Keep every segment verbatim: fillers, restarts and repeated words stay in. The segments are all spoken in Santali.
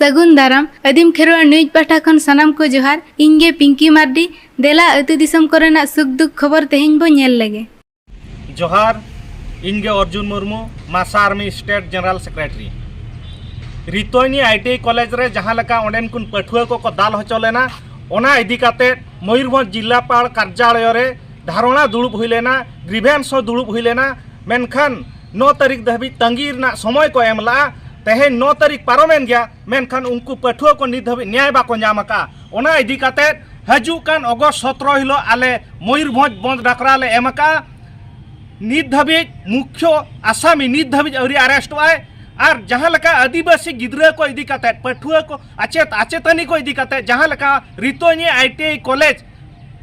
ᱥᱟᱹᱜᱩᱱ ᱫᱟᱨᱟᱢ᱾ ᱟᱹᱫᱤᱢ ᱠᱷᱮᱨᱣᱟᱲ ᱱᱤᱭᱩᱡᱽ ᱯᱟᱦᱴᱟ ᱠᱷᱚᱱ ᱥᱟᱱᱟᱢ ᱠᱚ ᱡᱚᱦᱟᱨ᱾ ᱤᱧ ᱜᱮ ᱯᱤᱝᱠᱤ ᱢᱟᱨᱰᱤ᱾ ᱫᱮᱞᱟ ᱟᱹᱛᱩ ᱫᱤᱥᱚᱢ ᱠᱚᱨᱮᱱᱟᱜ ᱥᱩᱠ ᱫᱩᱠ ᱠᱷᱚᱵᱚᱨ ᱛᱮᱦᱮᱧ ᱵᱚ ᱧᱮᱞ ᱞᱮᱜᱮ᱾ ᱡᱚᱦᱟᱨ, ᱤᱧ ᱜᱮ ᱚᱨᱡᱩᱱ ᱢᱩᱨᱢᱩ, ᱢᱟᱥᱟ ᱟᱨᱢᱤ ᱥᱴᱮᱴ ᱡᱮᱱᱟᱨᱟᱞ ᱥᱮᱠᱨᱮᱴᱟᱨᱤ᱾ ᱨᱤᱛᱚᱭᱱᱤ ᱟᱭ ᱴᱤ ᱟᱭ ᱠᱚᱞᱮᱡᱽ ᱨᱮ ᱡᱟᱦᱟᱸ ᱞᱮᱠᱟ ᱚᱸᱰᱮᱱ ᱠᱚ ᱯᱟᱹᱴᱷᱩᱣᱟᱹ ᱠᱚᱠᱚ ᱫᱟᱞ ᱦᱚᱪᱚ ᱞᱮᱱᱟ, ᱚᱱᱟ ᱤᱫᱤ ᱠᱟᱛᱮ ᱢᱚᱭᱩᱨᱵᱷᱚᱸᱡᱽ ᱡᱤᱞᱟᱯᱟᱞ ᱠᱟᱨᱡᱟᱞᱚᱭ ᱨᱮ ᱫᱷᱟᱨᱚᱱᱟ ᱫᱩᱲᱩᱵ ᱦᱩᱭ ᱞᱮᱱᱟ, ᱜᱨᱤᱵᱷᱮᱱᱥ ᱦᱚᱸ ᱫᱩᱲᱩᱵ ᱦᱩᱭ ᱞᱮᱱᱟ, ᱢᱮᱱᱠᱷᱟᱱ ᱱᱚ ᱛᱟᱹᱨᱤᱠᱷ ᱫᱷᱟᱹᱵᱤᱡ ᱛᱟᱺᱜᱤ ᱨᱮᱱᱟᱜ ᱥᱚᱢᱚᱭ ᱠᱚ ᱮᱢ ᱞᱮᱫᱼᱟ᱾ ᱛᱮᱦᱮᱧ ᱱᱚ ᱛᱟᱹᱨᱤᱠᱷ ᱯᱟᱨᱚᱢᱮᱱ ᱜᱮᱭᱟ, ᱢᱮᱱᱠᱷᱟᱱ ᱩᱱᱠᱩ ᱯᱟᱹᱴᱷᱩᱣᱟᱹ ᱠᱚ ᱱᱤᱛ ᱫᱷᱟᱹᱵᱤᱡ ᱱᱮᱭᱟᱭ ᱵᱟᱠᱚ ᱧᱟᱢ ᱟᱠᱟᱫᱼᱟ᱾ ᱚᱱᱟ ᱤᱫᱤ ᱠᱟᱛᱮ ᱦᱤᱡᱩᱜ ᱠᱟᱱ ᱚᱜᱚᱥᱴ ᱥᱚᱛᱨᱚ ᱦᱤᱞᱳᱜ ᱟᱞᱮ ᱢᱚᱭᱩᱨᱵᱷᱚᱸᱡᱽ ᱵᱚᱱᱫᱷ ᱰᱟᱠᱨᱟ ᱞᱮ ᱮᱢ ᱟᱠᱟᱫᱼᱟ᱾ ᱱᱤᱛ ᱫᱷᱟᱹᱵᱤᱡ ᱢᱩᱠᱷᱭᱚ ᱟᱥᱟᱢᱤ ᱱᱤᱛ ᱫᱷᱟᱹᱵᱤᱡ ᱟᱹᱣᱨᱤ ᱟᱨᱮᱥᱴᱚᱜ ᱟᱭ᱾ ᱟᱨ ᱡᱟᱦᱟᱸ ᱞᱮᱠᱟ ᱟᱹᱫᱤᱵᱟᱹᱥᱤ ᱜᱤᱫᱽᱨᱟᱹ ᱠᱚ ᱤᱫᱤ ᱠᱟᱛᱮ, ᱯᱟᱹᱴᱷᱩᱣᱟᱹ ᱠᱚ, ᱟᱪᱮᱛ ᱟᱪᱮᱛᱟᱹᱱᱤ ᱠᱚ ᱤᱫᱤ ᱠᱟᱛᱮ ᱡᱟᱦᱟᱸ ᱞᱮᱠᱟ ᱨᱤᱛᱚᱧᱤ I T I college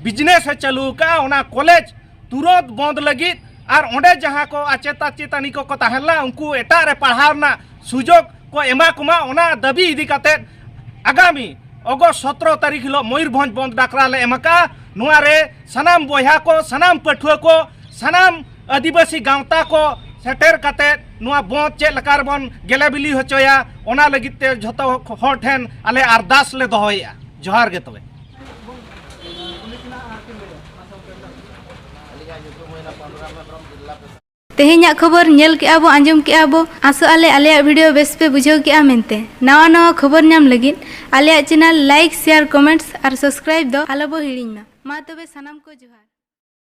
business ᱮ ᱪᱟᱹᱞᱩ ᱟᱠᱟᱫᱼᱟ, ᱚᱱᱟ ᱠᱚᱞᱮᱡᱽ ᱛᱩᱨᱚᱱᱛ ᱵᱚᱱᱫ ᱞᱟᱹᱜᱤᱫ ᱟᱨ ᱚᱸᱰᱮ ᱡᱟᱦᱟᱸ ᱠᱚ ᱟᱪᱮᱛ ᱟᱪᱮᱛᱟᱹᱱᱤ ᱠᱚᱠᱚ ᱛᱟᱦᱮᱸ ᱞᱮᱱᱟ, ᱩᱱᱠᱩ ᱮᱴᱟᱜ ᱨᱮ ᱯᱟᱲᱦᱟᱣ ᱨᱮᱱᱟᱜ ᱥᱩᱡᱳᱜᱽ ᱠᱚ ᱮᱢᱟ ᱠᱚᱢᱟ, ᱚᱱᱟ ᱫᱟᱹᱵᱤ ᱤᱫᱤ ᱠᱟᱛᱮ ᱟᱜᱟᱢᱤ ᱚᱜᱚᱥᱴ ᱥᱚᱛᱨᱚ ᱛᱟᱹᱨᱤᱠᱷ ᱦᱤᱞᱳᱜ ᱢᱚᱭᱩᱨᱵᱷᱚᱸᱡᱽ ᱵᱚᱱᱫ ᱰᱟᱠᱨᱟ ᱞᱮ ᱮᱢ ᱟᱠᱟᱫᱼᱟ᱾ ᱱᱚᱣᱟ ᱨᱮ ᱥᱟᱱᱟᱢ ᱵᱚᱭᱦᱟ ᱠᱚ, ᱥᱟᱱᱟᱢ ᱯᱟᱹᱴᱷᱩᱣᱟᱹ ᱠᱚ, ᱥᱟᱱᱟᱢ ᱟᱹᱫᱤᱵᱟᱹᱥᱤ ᱜᱟᱶᱛᱟ ᱠᱚ ᱥᱮᱴᱮᱨ ᱠᱟᱛᱮ ᱱᱚᱣᱟ ᱵᱚᱱᱫ ᱪᱮᱫ ᱞᱮᱠᱟ ᱨᱮᱵᱚᱱ ᱜᱮᱞᱮ ᱵᱤᱞᱤ ᱦᱚᱪᱚᱭᱟ, ᱚᱱᱟ ᱞᱟᱹᱜᱤᱫ ᱛᱮ ᱡᱷᱚᱛᱚ ᱦᱚᱲ ᱴᱷᱮᱱ ᱟᱞᱮ ᱟᱨᱫᱟᱥ ᱞᱮ ᱫᱚᱦᱚᱭᱮᱫᱼᱟ᱾ ᱡᱚᱦᱟᱨ ᱜᱮ ᱛᱚᱵᱮ᱾ ᱛᱮᱦᱮᱧᱟᱜ ᱠᱷᱚᱵᱚᱨ ᱧᱮᱞ ᱠᱮᱜᱼᱟ ᱵᱚ, ᱟᱸᱡᱚᱢ ᱠᱮᱜᱼᱟ ᱵᱚ᱾ ᱟᱥᱚᱜ ᱟᱞᱮ ᱟᱞᱮᱭᱟᱜ ᱵᱷᱤᱰᱤᱭᱳ ᱵᱮᱥ ᱯᱮ ᱵᱩᱡᱷᱟᱹᱣ ᱠᱮᱜᱼᱟ ᱢᱮᱱᱛᱮ᱾ ᱱᱟᱣᱟ ᱱᱟᱣᱟ ᱠᱷᱚᱵᱚᱨ ᱧᱟᱢ ᱞᱟᱹᱜᱤᱫ ᱟᱞᱮᱭᱟᱜ ᱪᱮᱱᱮᱞ ᱞᱟᱭᱤᱠ, ᱥᱮᱭᱟᱨ, ᱠᱚᱢᱮᱱᱴᱥ ᱟᱨ ᱥᱟᱵᱥᱠᱨᱟᱭᱤᱵ ᱫᱚ ᱟᱞᱚ ᱵᱚ ᱦᱤᱲᱤᱧ ᱢᱟ᱾ ᱢᱟ ᱛᱚᱵᱮ ᱥᱟᱱᱟᱢ ᱠᱚ ᱡᱚᱦᱟᱨ᱾